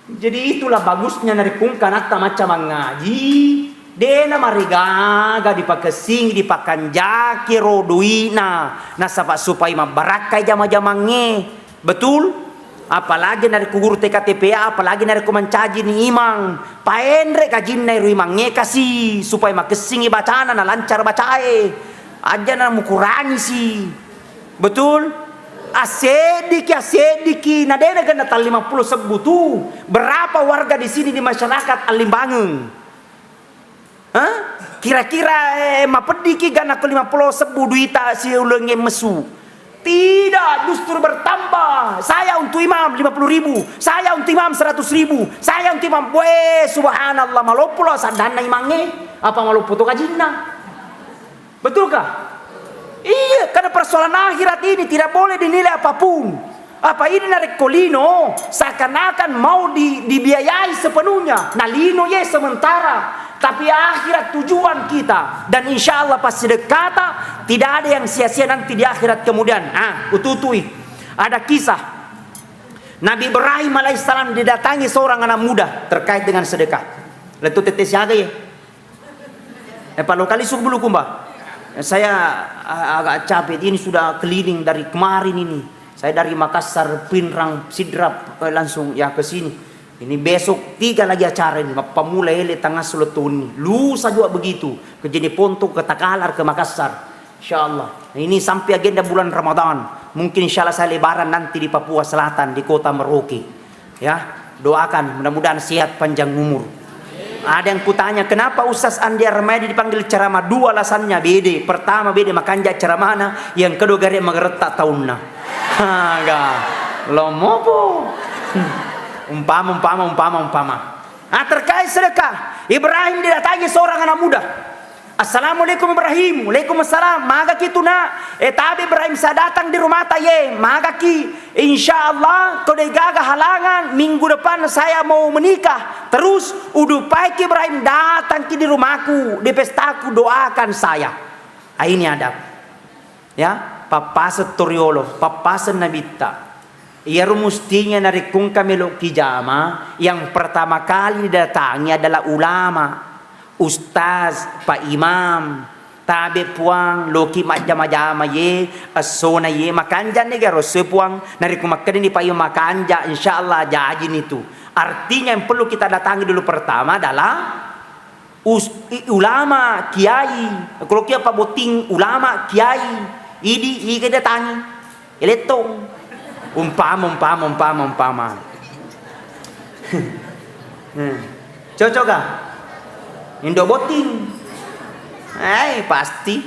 Jadi itulah bagusnya narekko engka anatta macca mangaji, de'na marigaga dipakessingi, dipakanjaki ro dui'na, nasaba supaya mabbarakkai jama-jamangnge. Betul? Apalagi narekko guru T K T P A, apalagi narekko mancaji ni imang, paenre gajinna ero imangnge kasi supaya makessingi bacana, nalancar bacae. Aja na mukurangisi. Betul? Asseddiki, asseddiki, na de'na genna tallima pulo sebbu tu. Berapa warga di sini di masyarakat allimbangeng? Hah? Kira-kira, eh, mapeddiki ganna ko lima pulo sebbu duita siulengnge messu? Tidak, justru bertambah. Saya untuk imam lima puluh ribu, saya untuk imam seratus ribu, saya untuk imam, weh, subhanallah, maloppo lo saddanna imangnge, apa maloppo to gajinna? Betulkah? Iya, karena persoalan akhirat ini tidak boleh dinilai apapun. Apa ini narekko lino, seakan-akan mau di-, dibiayai sepenuhnya. Nah, lino ye sementara. Tapi akhirat tujuan kita. Dan insya Allah pas sedekkata, tidak ada yang sia-sia nanti di akhirat kemudian. Ah, ututui. Ada kisah. Nabi Ibrahim alaihissalam didatangi seorang anak muda terkait dengan sedekah. Lettu tette siaga ye. Eh, Pak Lokali, suruh dulu, Kumba. Saya, ah, agak capek. Ini sudah keliling dari kemarin ini. Saya dari Makassar, Pinrang, Sidrap, eh, langsung ya ke sini. Ini besok tiga lagi acara ini. Mappamula ele tangassu lettu wenni. Lusa juga begitu. Ke Jeneponto, ke Takalar, ke Makassar. Insya Allah. Ini sampai agenda bulan Ramadan. Mungkin insya Allah saya lebaran nanti di Papua Selatan, di kota Merauke. Ya, doakan mudah-mudahan sehat panjang umur. Ada yang kutanya, "Kenapa Ustaz Andi Armadi dipanggil ceramah?" Dua alasannya, bede. Pertama, bede makanja ceramahna, yang kedua, gare mageretta taunna. Haga, lomopo. Umpama, umpama, umpama, umpama. Ah, terkait sedekah, Ibrahim didatangi seorang anak muda. "Assalamualaikum Ibrahim." "Waalaikumsalam." "Magaki tu, Nak?" "Eh, tabe Ibrahim, saya datang di rumah ta ye." "Magaki?" "Insya Allah, ko de gaga halangan, minggu depan saya mau menikah. Terus, udupaiki Ibrahim, datangki di rumahku, di pestaku, doakan saya." Ah, ini adab. Ya, pappaseng to riolo, pappaseng nabitta. Iyaro mustinya narekko engka meloki jama, yang pertama kali didatangi adalah ulama, ustaz, pak imam. "Tabe Puang, loki majjama-jama ye, essona ye, makanja'ni garo esso Puang?" Narekko makkedani pak imam makanja, insya Allah jajini tu. Artinya yang perlu kita datangi dulu pertama adalah Us-, i-, ulama, kiai, kalau kia pabotting ulama, kiai, idi, iga datangi, elettong. Umpama, umpama, umpama, umpama. Hmm. Cocok gak? Indo botting. Eh, pasti.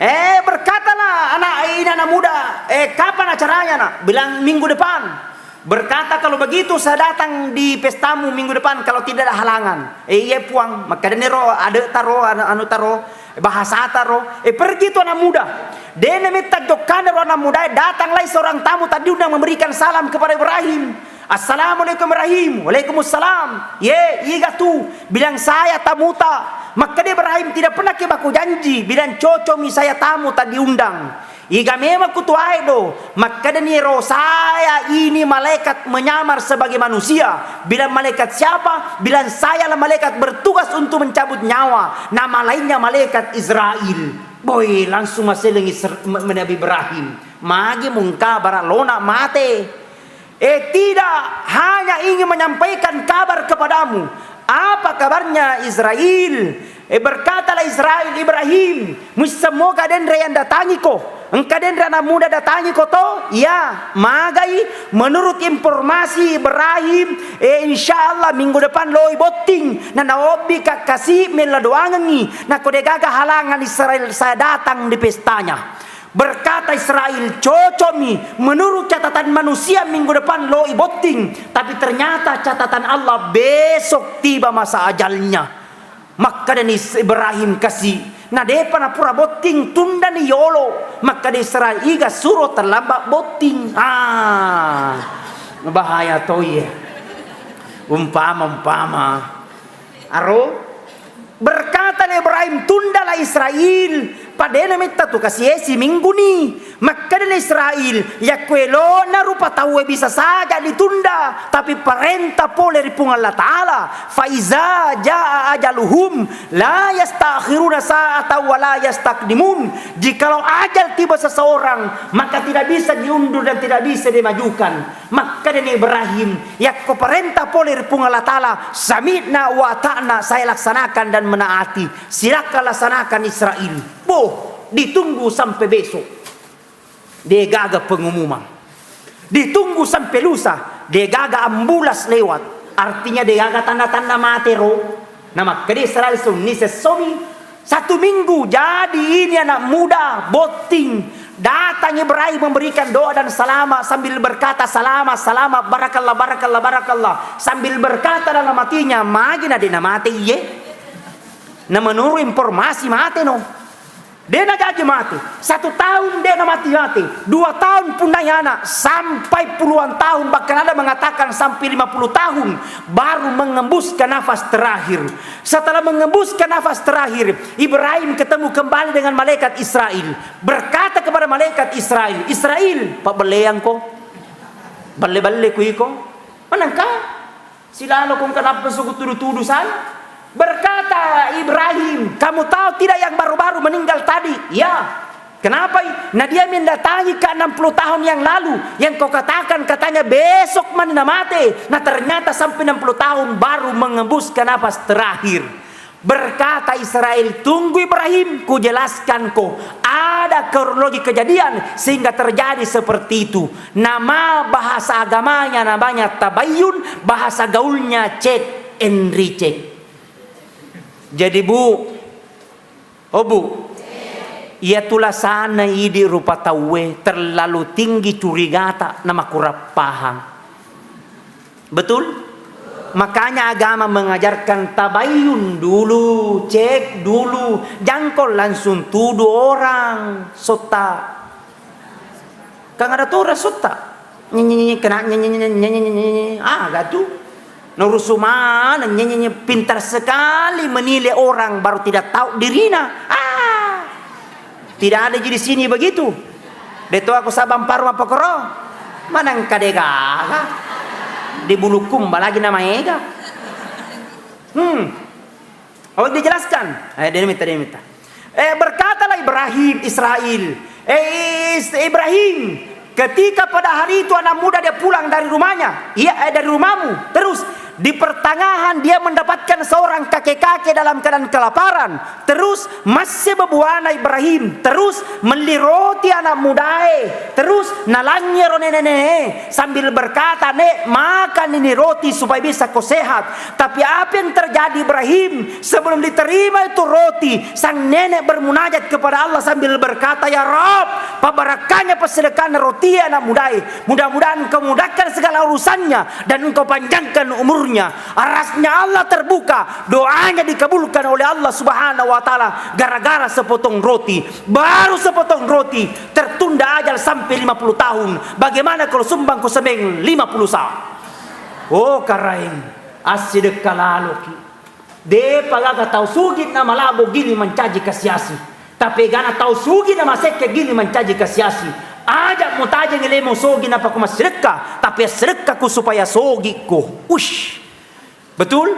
Eh, berkatalah anak, eh, ini anak muda, "Eh, kapan acaranya, Nak?" Bilang, "Minggu depan." Berkata, "Kalau begitu, saya datang di pestamu minggu depan kalau tidak ada halangan." "Eh, iya, Puang." Makkedani ro, ade taro, anu, anu taro, bahasa taro. Eh, pergi tu anak muda. Dena metta jokkana ro anak muda, datanglah seorang tamu tak diundang memberikan salam kepada Ibrahim. "Assalamualaikum Ibrahim." "Waalaikumsalam." "Ye, iga tu?" "Bilang saya tamuta." Makkeda Ibrahim, "Tidak pernah ke baku janji." Bilang, "Cocok mi, saya tamu tak diundang." "Iga memang kutuae do." Makkedani ro, "Saya ini malaikat menyamar sebagai manusia." Bilang, "Malaikat siapa?" Bilang, "Sayalah malaikat bertugas untuk mencabut nyawa. Nama lainnya malaikat Israel." Boy, langsung maselengi Isra-, me-, Nabi Ibrahim. "Magi mungkabara lona mate?" "Eh, tidak, hanya ingin menyampaikan kabar kepadamu." "Apa kabarnya, Israel?" Eh, berkatalah Israel, "Ibrahim, muissemmoga denre yang datangiko? Engka denre anak muda datangiko to?" "Ya." "Magai?" "Menurut informasi Ibrahim, eh, insya Allah minggu depan loi botting. Na naobbi ka kasi mella doangengi. Nako degaga halangan Israel, saya datang di pestanya." Berkata Israel, "Cocok mi, menurut catatan manusia minggu depan loi botting, tapi ternyata catatan Allah besok tiba masa ajalnya." Makkedani Ibrahim, "Kasi, na depa napura botting, tundani yolo." Makkeda Israel, "Iga suro terlambat botting." Ah, bahaya toye. Umpama, umpama. Aro? Berkata Ibrahim, "Tundalah Israel, padena metta tu kasiesi minggu ni." Makkeda Israel, "Yakko elona rupa tauwe bisa saja ditunda, tapi parenta pole ri Puang Allah Ta'ala, fa iza jaa ajaluhum la yastakhiruna sa'atan wa la yastaqdimun." Jikalau ajal tiba seseorang, maka tidak bisa diundur dan tidak bisa dimajukan. Makkedani Ibrahim, "Yakko parenta pole ri Puang Allah Ta'ala, sami'na wa ata'na, saya laksanakan dan menaati. Silakan laksanakan Israel." Boh, ditunggu sampai besok. Degaga pengumuman. Ditunggu sampai lusa, degaga ambulas lewat. Artinya degaga tanda-tanda mate ro. Namakkeda Israel, "Sunni sessomi." Satu minggu, jadi ini anak muda botting. Datang Ibrahim memberikan doa dan selamat sambil berkata, "Selamat, selamat, barakallah, barakallah, barakallah." Sambil berkata dalam hatinya, "Magi na de' namate iye?" Na menurut informasi mate no. De' najaji mate. Satu tahun de' namati-mate. Dua tahun punnai anak. Sampai puluhan tahun, bahkan ada mengatakan sampai lima puluh tahun baru mengembuskan nafas terakhir. Setelah mengembuskan nafas terakhir, Ibrahim ketemu kembali dengan malaikat Israel. Berkata kepada malaikat Israel, "Israel, pabbelleangko. Balle-balle kuiko. Manengka?" Silalo kong kenapa suku tudu-tudu sana? Berkata Ibrahim, "Kamu tahu tidak yang baru-baru meninggal tadi?" "Ya." "Kenapa? Nah, dia mendatangi ke enam puluh tahun yang lalu. Yang kau katakan, katanya besok mani na mate. Nah, ternyata sampai enam puluh tahun baru mengembuskan nafas terakhir." Berkata Israel, "Tunggu Ibrahim, kujelaskan ko. Ada kronologi kejadian sehingga terjadi seperti itu." Nama bahasa agamanya namanya tabayyun, bahasa gaulnya check and recheck. Jadi, Bu, oh, Bu, iya tulasana idi rupa tauwe terlalu tinggi curigata na makurappahang. Betul? Makanya agama mengajarkan tabayyun dulu, cek dulu, jangko langsung tuduh orang sotta. Kan ada tu orang sotta. Nyenyenye, kena nyenyenye, nyenyenye, aga tu. Nurusu maneng, nyenyenye, pintar sekali menilai orang baru tidak tahu dirina. Ah. Tidak ada ji di sini begitu. Deto aku sabang paru apa koro? Mana engka degaga? Di bulu kumba lagi nama ega. Hmm. Oh, dijelaskan. Eh, dia minta, dia minta. Eh, berkatalah Ibrahim, Israel. Eh, Is-, Ibrahim, ketika pada hari itu anak muda dia pulang dari rumahnya, iya, eh, dari rumahmu, terus di pertengahan dia mendapatkan seorang kakek-kakek dalam keadaan kelaparan. Terus masse bebuana Ibrahim. Terus melli roti anak mudae. Terus nalangi ro nenek-nenek sambil berkata, "Nek, makan ini roti supaya bisa kau sehat." Tapi apa yang terjadi, Ibrahim? Sebelum diterima itu roti, sang nenek bermunajat kepada Allah sambil berkata, "Ya Rabb, pabarakkahnya passedekahna roti anak mudae. Mudah-mudahan Engkau mudahkan segala urusannya dan Engkau panjangkan umurnya." Arasnya Allah terbuka, doanya dikabulkan oleh Allah Subhanahu wa Ta'ala gara-gara sepotong roti. Baru sepotong roti, tertunda ajal sampai lima puluh tahun. Bagaimana kalau sumbang ko semeng lima puluh sa? Oh, Karaeng, assidekka laloki. Depa gaga tau sugi na malabo giling mancaji kasiasi. Tapi gana tau sugi na masekke giling mancaji kasiasi. Aja mutajeng lemo sogi napako massedekka, tapi assedekkaku supaya sogiko. Ush. Betul?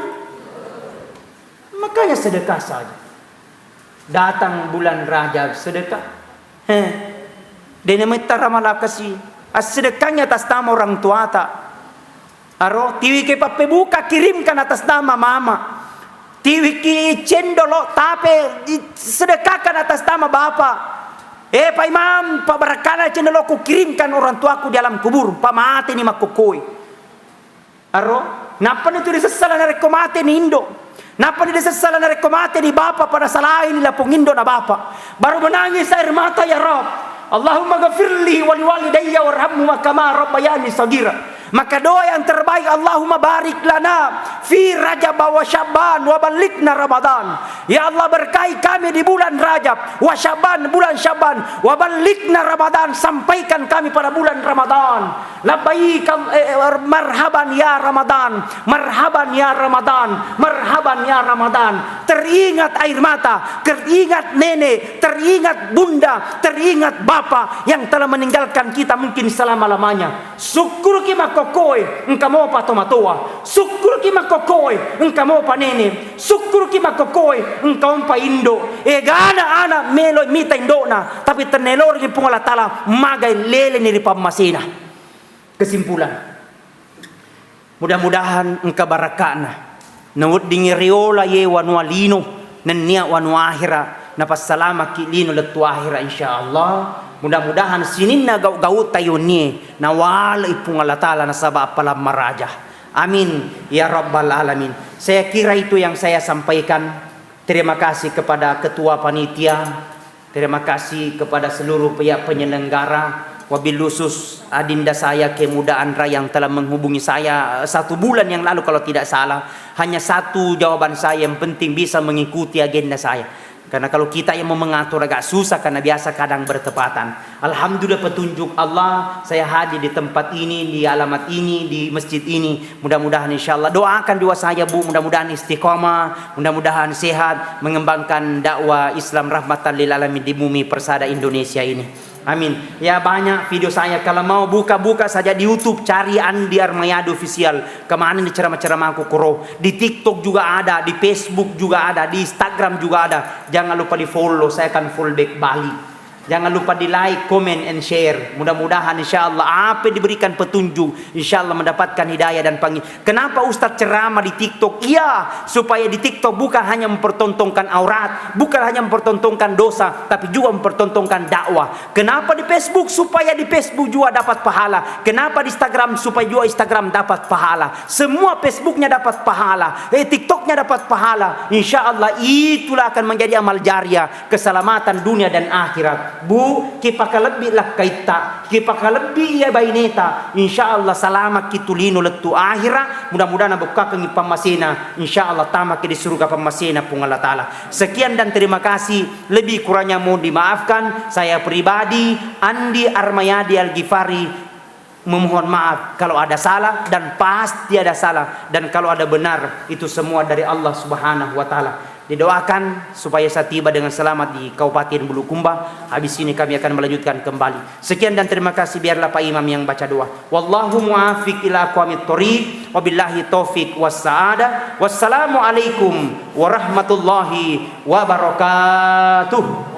Makanya sedekah saja. Datang bulan Rajab, sedekah. Heh. Dena metta ramalakasi. Assedekahnya atas nama orang tuata. Aro, tiwiki pappebuka, kirimkan atas nama mama. Tiwiki cendolo, tape, i-, sedekahkan atas nama bapa. Eh, Pak Imam, pabarakkana cendolo kukirimkan orang tuaku di alam kubur, pamateni makkokkoe. Aro, nappani tu disessala narekko mateni indo. Nappani disessala narekko mateni bapa, pada salaini lapong indo na bapa. Baru menangis air mata, "Ya Rabb, Allahumma ghafirli wa liwalidayya warhamhuma kama rabbayani saghira." Maka doa yang terbaik, "Allahumma barik lana fi Rajab wa Sya'ban wa ballighna Ramadan." Ya Allah, berkahi kami di bulan Rajab, wa Sya'ban, bulan Sya'ban, wa ballighna Ramadan, sampaikan kami pada bulan Ramadan. Labbaik, eh, eh, marhaban ya Ramadan, marhaban ya Ramadan, marhaban ya Ramadan. Teringat air mata, teringat nenek, teringat bunda, teringat bapak yang telah meninggalkan kita mungkin selama-lamanya. Sukkuruki makkokkoe, engka mopa tomatoa. Sukkuruki makkokkoe, engka mopa nenek. Sukkuruki makkokkoe, engka mopa indo. Egana anak melo mita indokna, tapi tennelorengi Puang Allah Taala, magai leleni ri pammasena. Kesimpulan, mudah-mudahan engka baraka'na. Naweddingngi riola ye wanua lino, nennia wanua ahera, napassalamaki lino lettu ahera, insyaallah. Mudah-mudahan sininna gau-gauta yonnie nawalei Puang Allah Taala nasaba appalang maraja. Amin ya rabbal alamin. Saya kira itu yang saya sampaikan. Terima kasih kepada ketua panitia. Terima kasih kepada seluruh pihak penyelenggara, wabil khusus adinda saya Kemuda Andra yang telah menghubungi saya, eh, satu bulan yang lalu kalau tidak salah. Hanya satu jawaban saya yang penting bisa mengikuti agenda saya. Karena kalau kita yang mau mengatur agak susah karena biasa kadang bertepatan. Alhamdulillah petunjuk Allah, saya hadir di tempat ini, di alamat ini, di masjid ini. Mudah-mudahan insyaallah, doakan doa saya, Bu, mudah-mudahan istiqomah, mudah-mudahan sehat mengembangkan dakwah Islam rahmatan lil alamin di bumi persada Indonesia ini. Amin. Ya, banyak video saya, kalau mau buka-buka saja di YouTube, cari Andi Armayado Official. Kemana nih ceramah-ceramahku kuro? Di TikTok juga ada, di Facebook juga ada, di Instagram juga ada. Jangan lupa di follow, saya akan follow back balik. Jangan lupa di like, comment, and share. Mudah-mudahan insyaallah apa yang diberikan petunjuk, insyaallah mendapatkan hidayah dan pangi-, kenapa Ustadz ceramah di TikTok? Iya, supaya di TikTok bukan hanya mempertontonkan aurat, bukan hanya mempertontonkan dosa, tapi juga mempertontonkan dakwah. Kenapa di Facebook? Supaya di Facebook juga dapat pahala. Kenapa di Instagram? Supaya juga Instagram dapat pahala. Semua Facebooknya dapat pahala, eh, TikToknya dapat pahala. Insyaallah itulah akan menjadi amal jariah, keselamatan dunia dan akhirat. Bu, kipakalebbi lakkaitta, kipakalebbi iya baineta, insya Allah salamakki tu lino lettu akhira, mudah-mudahan nabukkakengngi pammasena, insya Allah tamaki di surga pammasena Puang Allah Ta'ala. Sekian dan terima kasih, lebih kurangnya mohon dimaafkan. Saya pribadi, Andi Armayadi Al-Ghifari, memohon maaf kalau ada salah, dan pasti ada salah, dan kalau ada benar, itu semua dari Allah Subhanahu wa Ta'ala. Didoakan supaya saya tiba dengan selamat di Kabupaten Bulukumba. Habis ini kami akan melanjutkan kembali. Sekian dan terima kasih. Biarlah Pak Imam yang baca doa. Wallahu muwaffiq ila aqwamit thoriq. Wabillahi taufiq was sa'adah. Wassalamualaikum warahmatullahi wabarakatuh.